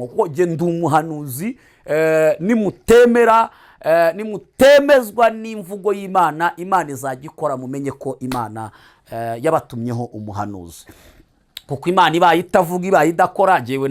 Kuko njye ndi umuhanuzi, nimutemera, nimutemezwa n'imvugo y'Imana, Imana izajya ikora, mumenye ko Imana yabatumyeho umuhanuzi. Kuko Imana ibaye itavuga, ibaye idakora, ngewe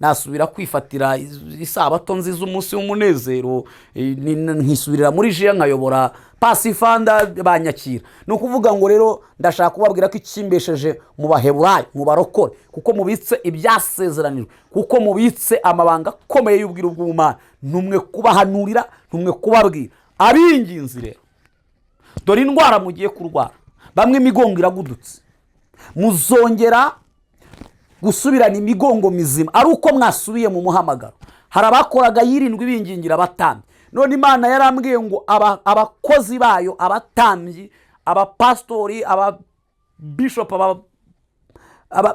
nasubira kwifatira isabato nziza, umunsi w'umunezero, nkisubirira muri jiya, nkayobora pasifanda banyakira. Ni ukuvuga ngo rero ndashaka kubabwira ko ikimbesheje mu Baheburayo, mu barokore, kuko mubitse ibyasezeranijwe, kuko mubitse amabanga akomeye y'ubwiru bw'Ubumana, ntumwe kubahanurira, ntumwe kubabwira. Ab'inginzi rero, dore indwara mugiye kurwara. Bamwe imigongo iragudutse, muzongera gusubirana imigongo mizima ari uko mwasubiye mu muhamagaro. Hari abakoraga yirindwi bingingira abatambyi. None Imana yarambwiye ngo abakozi bayo, abatambyi, abapasitori, ababishopu,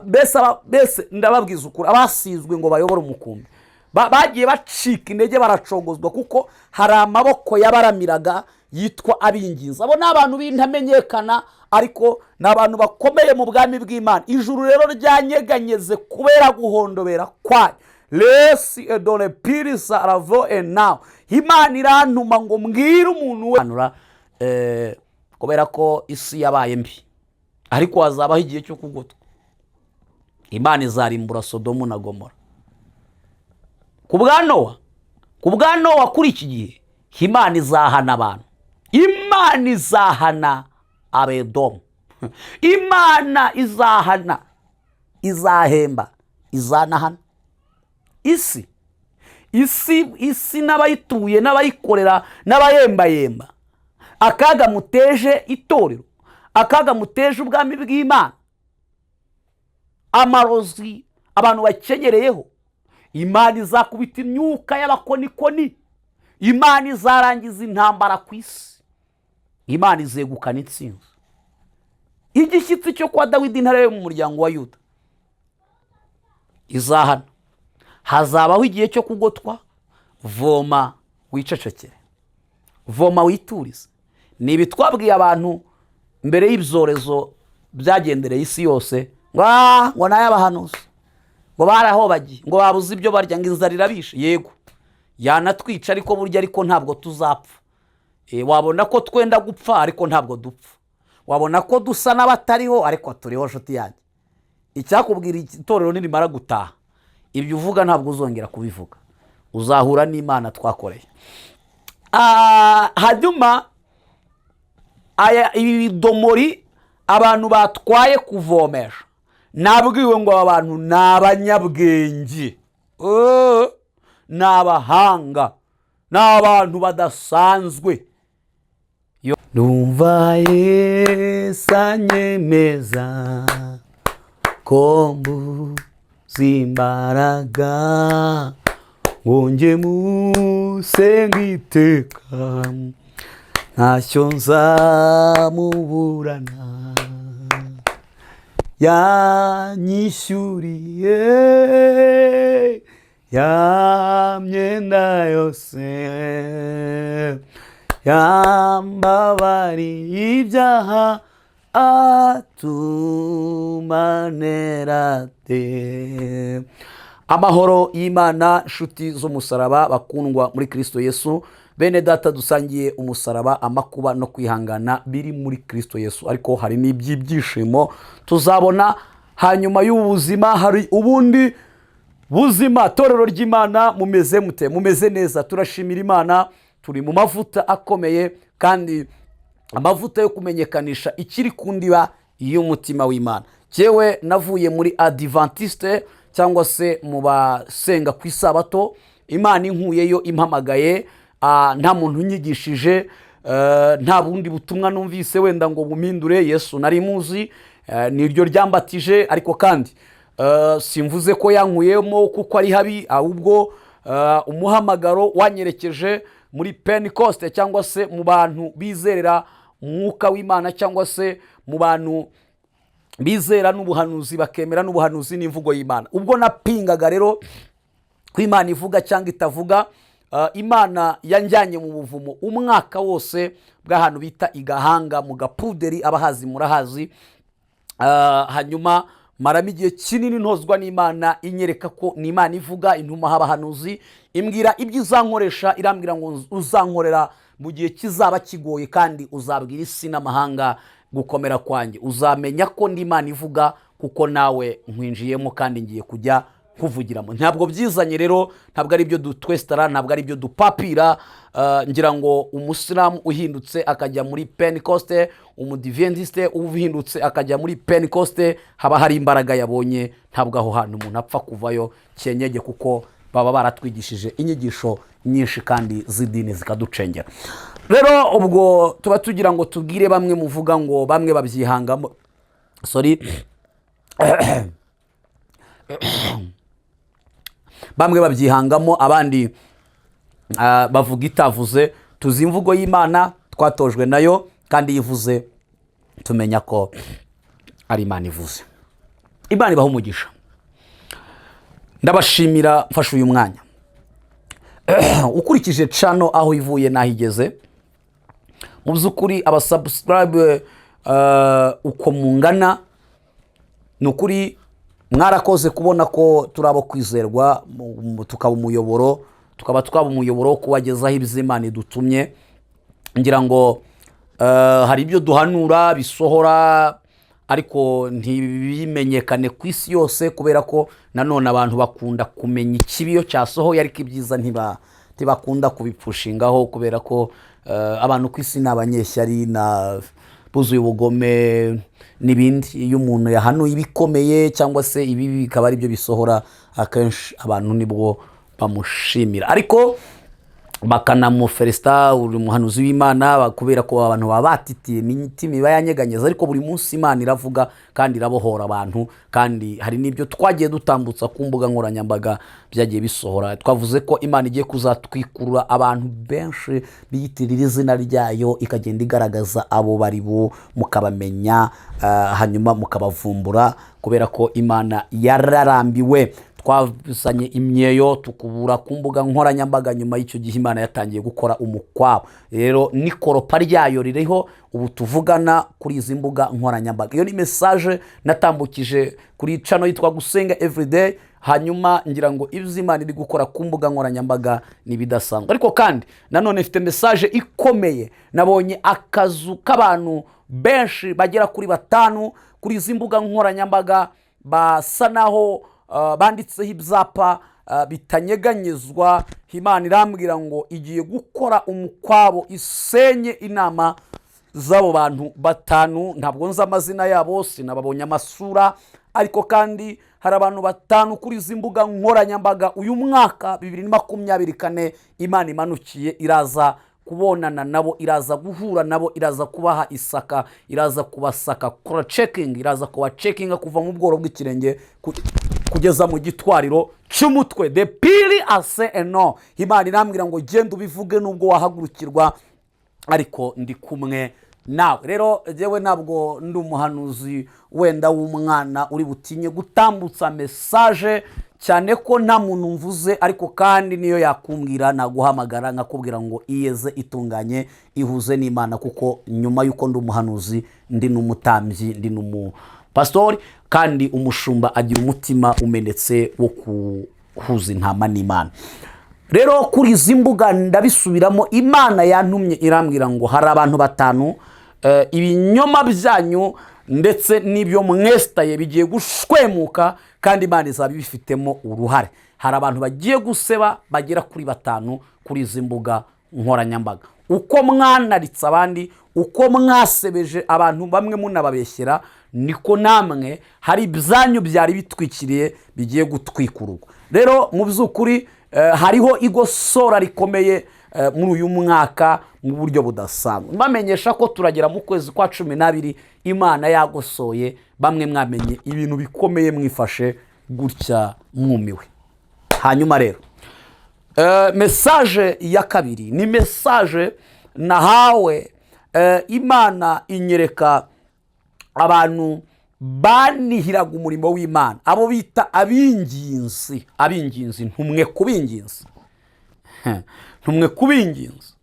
mbese ndababwiza ukuri, abasizwe ngo bayobore umukumbi bagiye bacika intege, baracogozwa, kuko hari amaboko yabaramiraga yitwa abinginzi. Abo ni abantu b'intamenyekana, ariko ni abantu bakomeye mu bwami bw'Imana. Ijuru rero ryanyeganyeze kubera guhondobera kwayo. Resi edore pirisa aravo enawu. Imana irantuma ngo mbwire umuntu we, kubera ko isi yabaye mbi, ariko hazabaho igihe cyo kugotwa. Imana izarimbura Sodomu na Gomora ku bwa Nowa. Ku bwa Nowa, kuri iki gihe Imana izahana abantu, Imana izahana Abedomu, Imana izahana, izahemba, izanahana isi n'abayituye n'abayikorera n'abayembayemba. Akaga muteje itorero, akaga muteje ubwami bw'Imana, amarozi abantu bakenyereyeho. Imana izakubita imyuka y'abakonikoni, Imana izarangiza intambara ku isi, Imana izegukana intsinzi. Igishyitsi cyo kwa Dawidi, intare yo mu muryango wa Yuda, izahana. Hazabaho igihe cyo kugotwa. Voma wicecekere, voma witurize. Ni ibi twabwiye abantu mbere y'ibyorezo byagendereye isi yose, ngo ngo ni ay'abahanuzi, ngo barahobagiye, ngo babuze ibyo barya, ngo inzara irabishe. Yego, yanatwica, ariko burya ariko ntabwo tuzapfa. Wabona ko twenda gupfa, ariko ntabwo dupfa. Wabona ko dusa n'abatariho, ariko turiho. Nshuti yanjye, icyakubwira, itorero nirimara gutaha, ibyo uvuga ntabwo uzongera kubivuga, uzahura n'Imana twakoreye. Hanyuma aya ibi bidomori abantu batwaye kuvomesha, nabwiwe ngo aba bantu ni abanyabwenge, ni abahanga, ni abantu badasanzwe. Ndumva Yesu anyemeza ko mbuze imbaraga ngo njye musenga iteka, ntacyo nzamuburana. Yanyishyuriye ya myenda yose, yambabariye ibyaha, atumanera te. Amahoro y'Imana, nshuti z'umusaraba, bakundwa muri Kirisito Yesu, bene data dusangiye umusaraba, amakuba no kwihangana biri muri Kirisito Yesu, ariko hari n'iby'ibyishimo tuzabona hanyuma y'ubu buzima, hari ubundi buzima. Torero ry'Imana, mumeze mute? Mumeze neza? Turashimira Imana, turi mu mavuta akomeye, kandi amavuta yo kumenyekanisha ikiri ku ndiba y'umutima w'Imana. Yewe, navuye muri Adivantiste cyangwa se mu basenga ku isabato, Imana inkuyeyo impamagaye, nta muntu unyigishije, nta bundi butumwa numvise wenda ngo bumindure. Yesu nari muzi, niryo ryambatije. Ariko kandi simvuze ko yankuyemo kuko ari habi, ahubwo umuhamagaro wanyerekeje muri Pentecoste, cyangwa se mu bantu bizerera umwuka w'Imana, cyangwa se mu bantu bizera n'ubuhanuzi, bakemera n'ubuhanuzi n'imvugo y'Imana. Ubwo napingaga rero ko Imana ivuga cyangwa itavuga, Imana yanjyanye mu buvumo umwaka wose bw'ahantu bita i Gahanga mu Gapuderi, abahazi murahazi. Hanyuma Maramo igihe kinini ntozwa n'Imana, inyereka ko ni Imana ivuga, intuma abahanuzi, imbwira ibyo izankoresha, irambwira ngo uzankorera mu gihe kizaba kigoye, kandi uzabwira isi n'amahanga gukomera kwanjye, uzamenya ko ndi Imana ivuga, kuko nawe nkwinjiyemo kandi ngiye kujya nkuvugiramo. Ntabwo byizanye rero, ntabwo ari ibyo dutwesitara, ntabwo ari ibyo dupapira. Ngira ngo umusilamu uhindutse akajya muri Pentecoste, umudiventiste uhindutse akajya muri Pentecoste, haba hari imbaraga yabonye. Ntabwo aho hantu umuntu apfa kuvayo cyenyege, kuko baba baratwigishije inyigisho nyinshi kandi z'idini zikaducengera. Rero ubwo tuba tugira ngo tubwire bamwe muvuga ngo bamwe babyihangamo, sorry, bamwe babyihangamo, abandi bavuga itavuze. Tuzi imvugo y'Imana, twatojwe nayo, kandi iyo ivuze tumenya ko ari Imana ivuze. Imana ibaha umugisha. Ndabashimira. Mfashe uyu mwanya, ukurikije channel aho ivuye n'aho igeze, mu by'ukuri aba subscribe uko mungana, ni ukuri mwarakoze kubona ko turi abo kwizerwa, tukaba umuyoboro, tukaba twaba umuyoboro wo kubagezaho ibyo Imana idutumye. Ngira ngo hari ibyo duhanura bisohora, ariko ntibimenyekane ku isi yose, kubera ko nanone abantu bakunda kumenya ikibi iyo cyasohoye, ariko ibyiza ntibakunda kubipushingaho, kubera ko abantu ku isi ni abanyeshyari na buzuye ubugome n'ibindi. Iyo umuntu yahanuye ibikomeye cyangwa se ibibi bikaba ari byo bisohora, akenshi abantu nibwo bamushimira, ariko bakanamufelisita uri umuhanuzi w'Imana, kubera ko abantu baba batitiye, imitima iba yanyeganyeza. Ariko buri munsi Imana iravuga kandi irabohora abantu, kandi hari n'ibyo twagiye dutambutsa ku mbuga nkoranyambaga byagiye bisohora. Twavuze ko Imana igiye kuzatwikurura abantu benshi biyitirira izina ryayo, ikagenda igaragaza abo bari bo, mukabamenya, hanyuma mukabavumbura, kubera ko Imana yararambiwe. Twazanye imyeyo tukubura ku mbuga nkoranyambaga. Nyuma y'icyo gihe Imana yatangiye gukora umukwabo. Rero n'ikoropa ryayo ririho ubu tuvugana kuri izi mbuga nkoranyambaga. Iyo ni message natambukije kuri channel yitwa Gusenga Everyday. Hanyuma ngira ngo ibyo Imana iri gukora ku mbuga nkoranyambaga ni ibidasanzwe. Ariko kandi nanone mfite message ikomeye. Nabonye akazu k'abantu benshi bagera kuri batanu kuri izi mbuga nkoranyambaga, basa naho banditseho ibyapa bitanyeganyezwa. Imana irambwira ngo igiye gukora umukwabo, isenye inama z'abo bantu batanu. Ntabwo nzi amazina yabo, sinababonye amasura, ariko kandi hari abantu batanu kuri izi mbuga nkoranyambaga uyu mwaka 2024 Imana imanukiye, iraza kubonana nabo, iraza guhura nabo, iraza kubaha isaka, iraza kubasaka, kora checking, iraza kubacekinga kuva mu bworo bw'ikirenge kugeza mu gitwariro cy'umutwe. De piri ase eno. Imana irambwira ngo genda ubivuge nubwo wahagurukirwa, ariko ndi kumwe nawe. Rero njyewe ntabwo ndi umuhanuzi wenda w'umwana uri butinye gutambutsa message, cyane ko nta muntu mvuze. Ariko kandi niyo yakumbwira, naguhamagara nkakubwira ngo iyeze, itunganye, ihuze n'Imana, kuko nyuma y'uko ndi umuhanuzi, ndi n'umutambyi, ndi n'umupasitori, kandi umushumba agira umutima umenetse wo guhuza intama n'Imana. Rero kuri izi mbuga, ndabisubiramo, Imana yantumye irambwira ngo hari abantu batanu, ibinyoma byanyu ndetse n'ibyo mwesitaye bigiye gushwemuka, kandi Imana izaba ibifitemo uruhare. Hari abantu bagiye guseba bagera kuri batanu kuri izi mbuga nkoranyambaga. Uko mwanaritse abandi, uko mwasebeje abantu bamwe munababeshyera, niko namwe hari ibyanyu byari bitwikiriye bigiye gutwikururwa. Rero mu by'ukuri hariho igosora rikomeye muri uyu mwaka mu buryo budasanzwe. Mbamenyesha ko turagera mu kwezi kwa 12 Imana yagosoye bamwe, mwamenye ibintu bikomeye, mwifashe gutya mwumiwe. Hanyuma rero message ya kabiri ni message nahawe. Imana inyereka abantu banihiraga umurimo w'Imana, abo bita abinginzi. Abinginzi, ntumwe ku binginzi, ntumwe ku binginzi.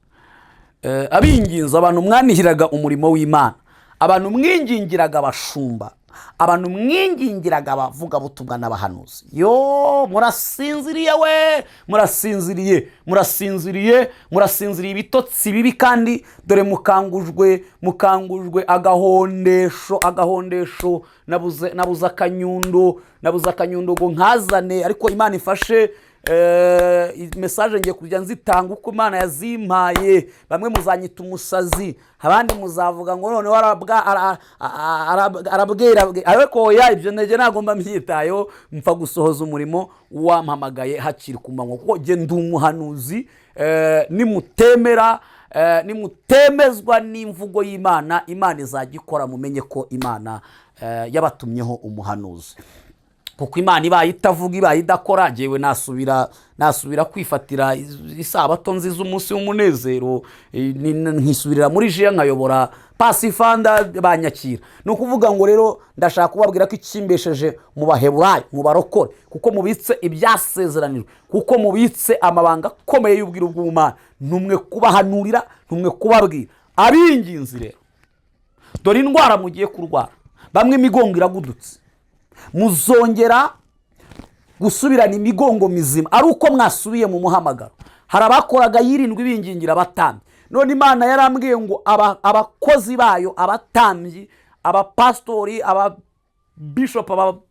Abinginzi, abantu mwanihiraga umurimo w'Imana, abantu mwingingiraga abashumba. Abantu mwingingiraga abavugabutumwa n'abahanuzi, yo murasinziriye we, murasinziriye, murasinziriye, murasinziriye ibitotsi bibi. Kandi dore mukangujwe agahondesho, agahondesho. Nabuze akanyundo, nabuze akanyundo ngo nkazane, ariko Imana ifashe. Message ngiye kujya nzitanga uko Imana yazimpaye. Bamwe muzanyita umusazi, abandi muzavuga ngo noneho arabwira, ariko oya, ibyo ntege ntabwo mba mbyitayeho. Mpfa gusohoza umurimo wampamagaye hakiri ku manywa, kuko njye ndi umuhanuzi. Nimutemera, nimutemezwa n'imvugo y'Imana, Imana izajya ikora, mumenye ko Imana yabatumyeho umuhanuzi. Kuko Imana ibaye itavuga, ibaye idakora, ngewe nasubira kwifatira isabato nziza, umunsi w'umunezero, nkisubirira muri jiya, nkayobora pasifanda banyakira. Ni ukuvuga ngo rero ndashaka kubabwira ko ikimbesheje mu Baheburayo, mu barokore, kuko mubitse ibyasezeranijwe, kuko mubitse amabanga akomeye y'ubwiru bw'Ubumana, ntumwe kubahanurira, ntumwe kubabwira. Ab'inginzi rero, dore indwara mugiye kurwara. Bamwe imigongo iragudutse. Muzongera gusubirana imigongo mizima ari uko mwasubiye mu muhamagaro. Hari abakoraga yirindwi bingingira abatambyi. None Imana yarambwiye ngo abakozi bayo, abatambyi, abapasitori, ababishopu,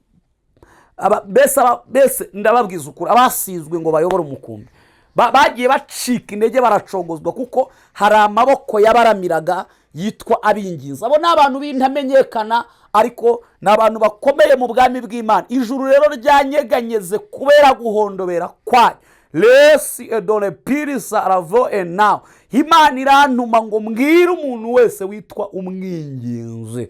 mbese ndababwiza ukuri, abasizwe ngo bayobore umukumbi bagiye bacika intege, baracogozwa, kuko hari amaboko yabaramiraga yitwa abinginzi. Abo ni abantu b'intamenyekana, ariko ni abantu bakomeye mu bwami bw'Imana. Ijuru rero ryanyeganyeze kubera guhondobera kwayo. Resi edore pirisa aravo enawu. Imana irantuma ngo mbwire umuntu wese witwa umwinginzi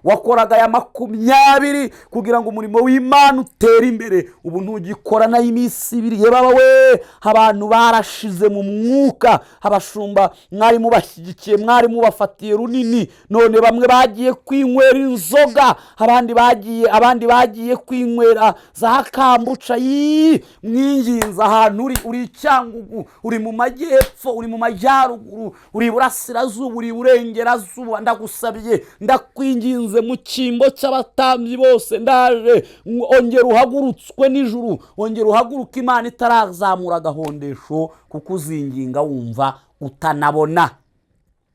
wakoraga aya 20 kugira ngo umurimo w'Imana utere imbere, ubu ntugikora nayo iminsi 2. Ye baba we, abantu barashize mu mwuka. Abashumba mwari mubashyigikiye, mwari mubafatiye runini, none bamwe bagiye kwinywera inzoga, abandi bagiye kwinywera za kambuca. Yii, mwinginze, ahantu uri, uri i Cyangugu, uri mu majyepfo, uri mu majyaruguru, uri iburasirazuba, uri iburengerazuba, ndagusabye, ndakwinginze mu cyimbo cy'abatambyi bose, ndaje ngo ongera uhagurutswe n'ijuru, ongera uhaguruke Imana itarazamura agahondesho, kuko uzinginga wumva utanabona.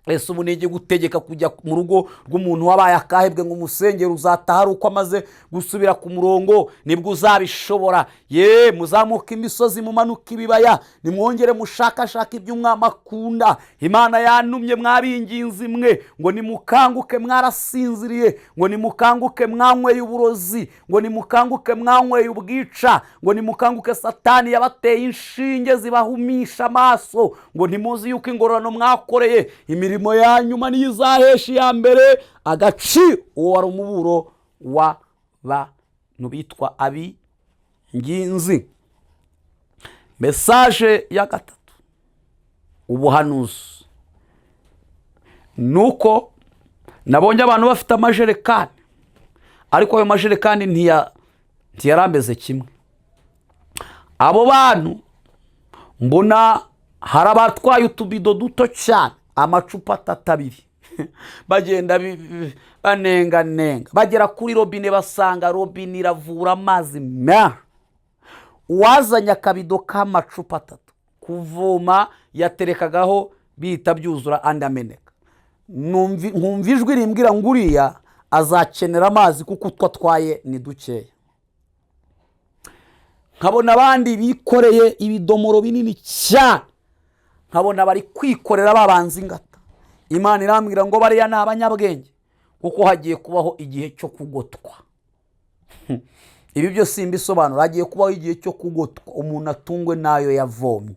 Ese ubu nijye gutegeka kujya mu rugo rw'umuntu wabaye akahebwe ngo umusengere, uzataha ari uko amaze gusubira ku murongo, nibwo uzabishobora? Ye, muzamuke imisozi, mumanuke ibibaya, nimwongere mushakashaka ibyo umwami akunda. Imana yantumye, mwabinginzi mwe, ngo nimukanguke, mwarasinziriye, ngo nimukanguke, mwanyweye uburozi, ngo nimukanguke, mwanyweye ubwica, ngo nimukanguke, Satani yabateye inshinge zibahumisha amaso, ngo ntimuzi yuko ingororano mwakoreye imirimo ya nyuma niyo izahesha iya mbere agaciro. Uwo wari umuburo w'abantu bitwa ab'inginzi. Message ya gatatu, ubuhanuzi, ni uko nabonye abantu bafite amajerekani, ariko ayo majerekani ntiyari ameze kimwe. Abo bantu mbona hari abatwaye utubido duto cyane, amacupa atatu, abiri, bagenda banenganenga, bagera kuri robine basanga robine iravura amazi menshi. Uwazanye akabido k'amacupa 3 kuvoma, yaterekagaho bihita byuzura, andi ameneka. Nkumva ijwi rimbwira ngo uriya azakenera amazi kuko utwo atwaye ni dukeya. Nkabona abandi bikoreye ibidomoro binini cyane, nkabona bari kwikorera babanza ingata. Imana irambwira ngo bariya ni abanyabwenge, kuko hagiye kubaho igihe cyo kugotwa. Ibi byo simbisobanura. Hagiye kubaho igihe cyo kugotwa, umuntu atungwe n'ayo yavomye,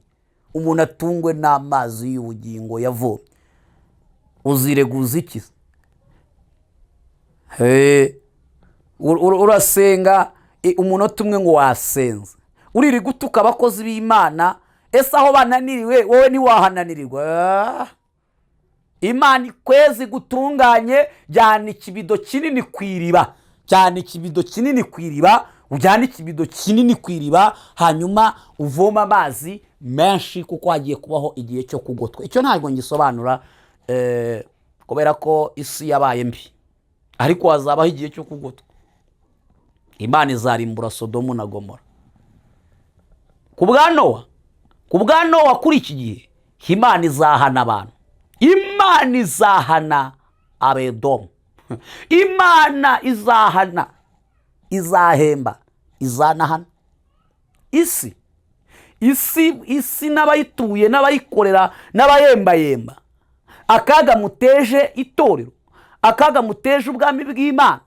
umuntu atungwe n'amazi y'ubugingo yavomye. Uzireguza iki? Urasenga umunota umwe ngo wasenze, uriri gutuka abakozi b'Imana. Ese aho bananiriwe wowe ntiwahananirirwa? Imana ikwezi gutunganye. Jyana ikibido kinini ku iriba, jyana ikibido kinini ku iriba, ujyane ikibido kinini ku iriba, hanyuma uvome amazi menshi, kuko hagiye kubaho igihe cyo kugotwa. Icyo ntabwo ngisobanura, kubera ko isi yabaye mbi. Ariko hazabaho igihe cyo kugotwa. Imana izarimbura Sodomu na Gomora. Ku bwa Nowa, ku bwa Nowa, kuri iki gihe Imana izahana abantu, Imana izahana Abedomu, Imana izahana, izahemba, izanahana isi, isi, isi n'abayituye n'abayikorera n'abayembayemba. Akaga muteje itorero, akaga muteje ubwami bw'Imana,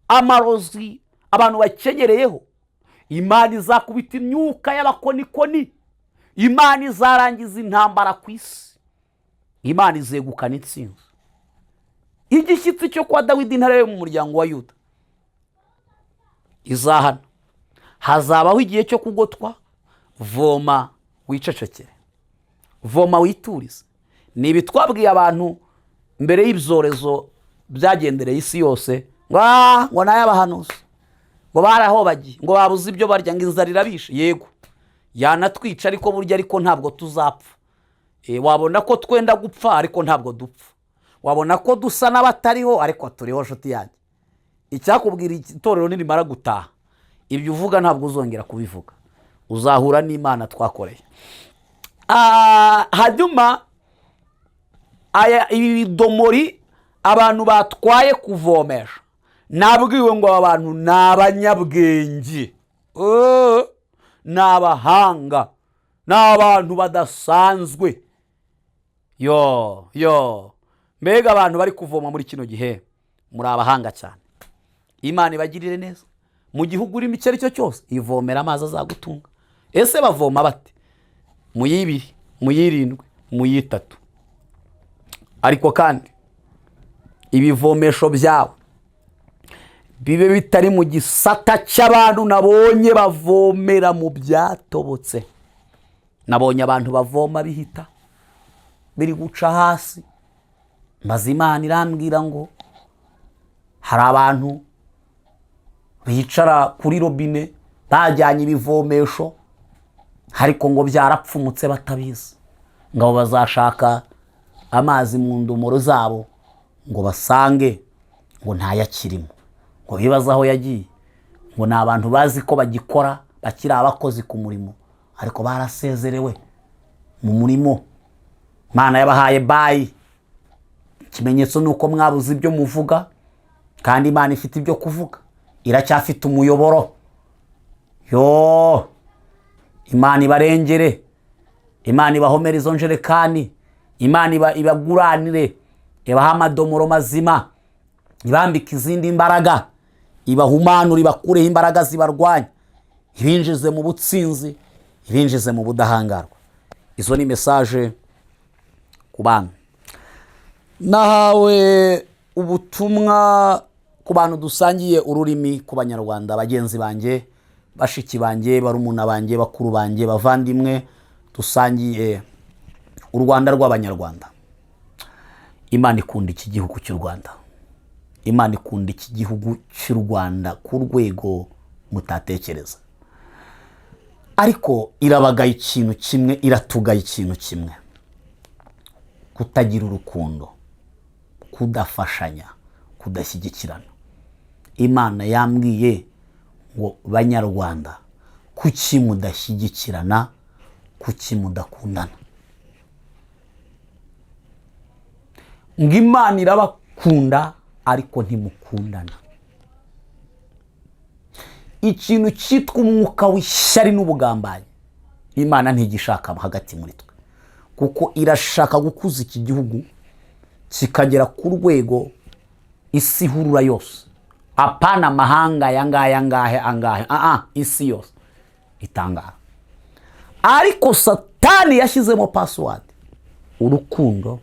amarozi abantu bakenyereyeho. Imana izakubita imyuka y'abakonikoni, Imana izarangiza intambara ku isi, Imana izegukana intsinzi. Igishyitsi cyo kwa Dawidi, intare yo mu muryango wa Yuda, izahana. Hazabaho igihe cyo kugotwa. Voma wicecekere, voma witurize. Ni ibi twabwiye abantu mbere y'ibyorezo byagendereye isi yose, ngo ngo n'ay'abahanuzi, ngo barahobagiye, ngo babuze ibyo barya, ngo inzara irabishe. Yego, yanatwica, ariko burya ariko ntabwo tuzapfa. Wabona ko twenda gupfa, ariko ntabwo dupfa. Wabona ko dusa n'abatariho, ariko turiho. Nshuti yanjye, icyakubwira, itorero nirimara gutaha, ibyo uvuga ntabwo uzongera kubivuga, uzahura n'Imana twakoreye. Hanyuma aya ibi bidomori abantu batwaye kuvomesha, nabwiwe ngo aba bantu ni abanyabwenge, ni abahanga, ni abantu badasanzwe. Yo yo, mbega abantu bari kuvoma muri kino gihe, muri abahanga cyane. Imana ibagirire neza. Mu gihugu urimo icyo ari cyo cyose, ivomera amazi azagutunga. Ese bavoma bate? Mu y'ibiri, mu y'irindwi, mu y'itatu. Ariko kandi ibivomesho byawe bibe bitari mu gisata cy'abantu nabonye bavomera mu byatobotse. Nabonye abantu bavoma bihita biri guca hasi, maze Imana irambwira ngo hari abantu bicara kuri robine bajyanye ibivomesho, ariko ngo byarapfumutse batabizi, ngo bazashaka amazi mu ndomoro zabo ngo basange ngo ntayakirimo, ngo bibaze aho yagiye. Ngo ni abantu bazi ko bagikora, bakiri abakozi ku murimo, ariko barasezerewe mu murimo. Imana yabahaye bye. Ikimenyetso ni uko mwabuze ibyo muvuga, kandi Imana ifite ibyo kuvuga, iracyafite umuyoboro. Yo, Imana ibarengere, Imana ibahomere izo njerekani, Imana ibaguranire, ibahe amadomoro mazima, ibambike izindi mbaraga, ibahumanure, ibakureho imbaraga zibarwanya, ibinjize mu butsinzi, ibinjize mu budahangarwa. Izo ni message ku bantu. Nahawe ubutumwa ku bantu dusangiye ururimi, ku Banyarwanda bagenzi banjye, bashiki banjye, barumuna banjye, bakuru banjye, bavandimwe dusangiye u Rwanda rw'Abanyarwanda. Imana ikunda iki gihugu cy'u Rwanda. Imana ikunda iki gihugu cy'u Rwanda ku rwego mutatekereza, ariko irabagaye ikintu kimwe, iratugaye ikintu kimwe: kutagira urukundo, kudafashanya, kudashyigikirana. Imana yambwiye ngo: "Banyarwanda, kuki mudashyigikirana? Kuki mudakundana?" Ngo Imana irabakunda, ariko ntimukundana. Ikintu cyitwa umwuka w'ishyari n'ubugambanyi, Imana ntigishaka hagati muri twe, kuko irashaka gukuza iki gihugu kikagera ku rwego isi ihurura yose, apana amahanga aya ngaya angahe angahe, isi yose itangara. Ariko Satani yashyizemo password: urukundo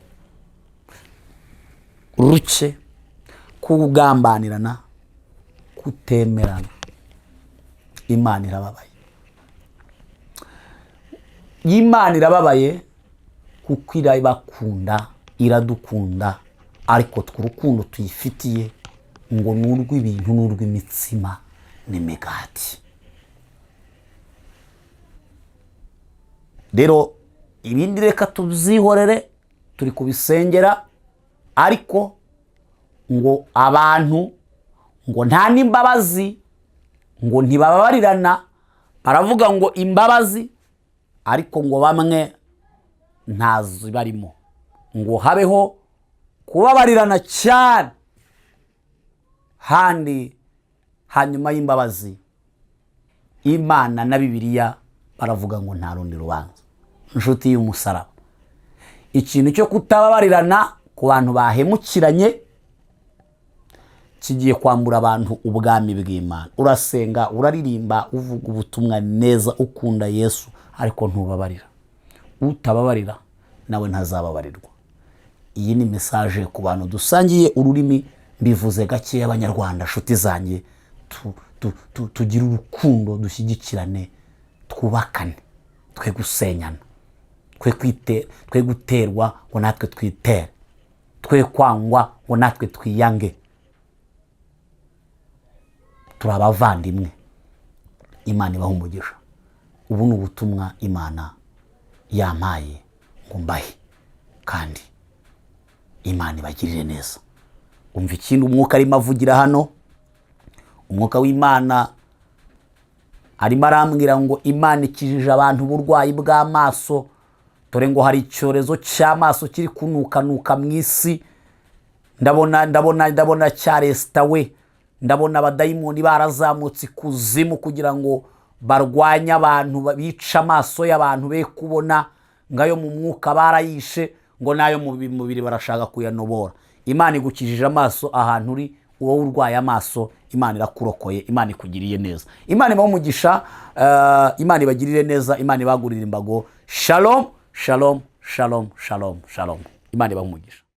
ruke, kugambanirana, kutemerana. Imana irababaye, Imana irababaye, kuko irabakunda, iradukunda, ariko twe urukundo tuyifitiye ngo ni urw'ibintu n'urw'imitsima n'imigati. Rero ibindi reka tubyihorere, turi kubisengera, ariko Ngo abantu ngo nta n'imbabazi, ngo ntibababarirana. Baravuga ngo imbabazi, ariko ngo bamwe ntazibarimo. Ngo habeho kubabarirana cyane handi hanyuma y'imbabazi. Imana na Bibiliya baravuga ngo nta rundi rubanza. Inshuti y'umusaraba, ikintu cyo kutababarirana ku bantu bahemukiranye kigiye kwambura abantu ubwami bw'Imana. Urasenga, uraririmba, uvuga ubutumwa neza, ukunda Yesu, ariko ntubabarira. Utababarira nawe ntazababarirwa. Iyi ni message ku bantu dusangiye ururimi. Mbivuze gakeya, Abanyarwanda nshuti zanjye, tugire urukundo, dushyigikirane, twubakane, twe gusenyana, twe guterwa ngo natwe twitere, twe kwangwa ngo natwe twiyange. Turi abavandimwe. Imana ibaha umugisha. Ubu ni ubutumwa Imana yampaye ngo mbahe, kandi Imana ibagirire neza. Umva ikindi Umwuka arimo avugira hano. Umwuka w'Imana arimo arambwira ngo Imana ikijije abantu uburwayi bw'amaso. Dore ngo hari icyorezo cy'amaso kiri kunukanuka mu isi. Ndabona, ndabona, ndabona cyaresitawe. Ndabona abadayimoni barazamutse ikuzimu kugira ngo barwanye abantu, bica amaso y'abantu be kubona. Ngayo mu mwuka barayishe, ngo n'ayo mu mubiri barashaka kuyanobora. Imana igukijije amaso ahantu uri wowe urwaye amaso. Imana irakurokoye, Imana ikugiriye neza. Imana ibahe umugisha, Imana ibagirire neza, Imana ibagurire imbago. Shalom, shalom, shalom, shalom, shalom. Imana ibahe umugisha.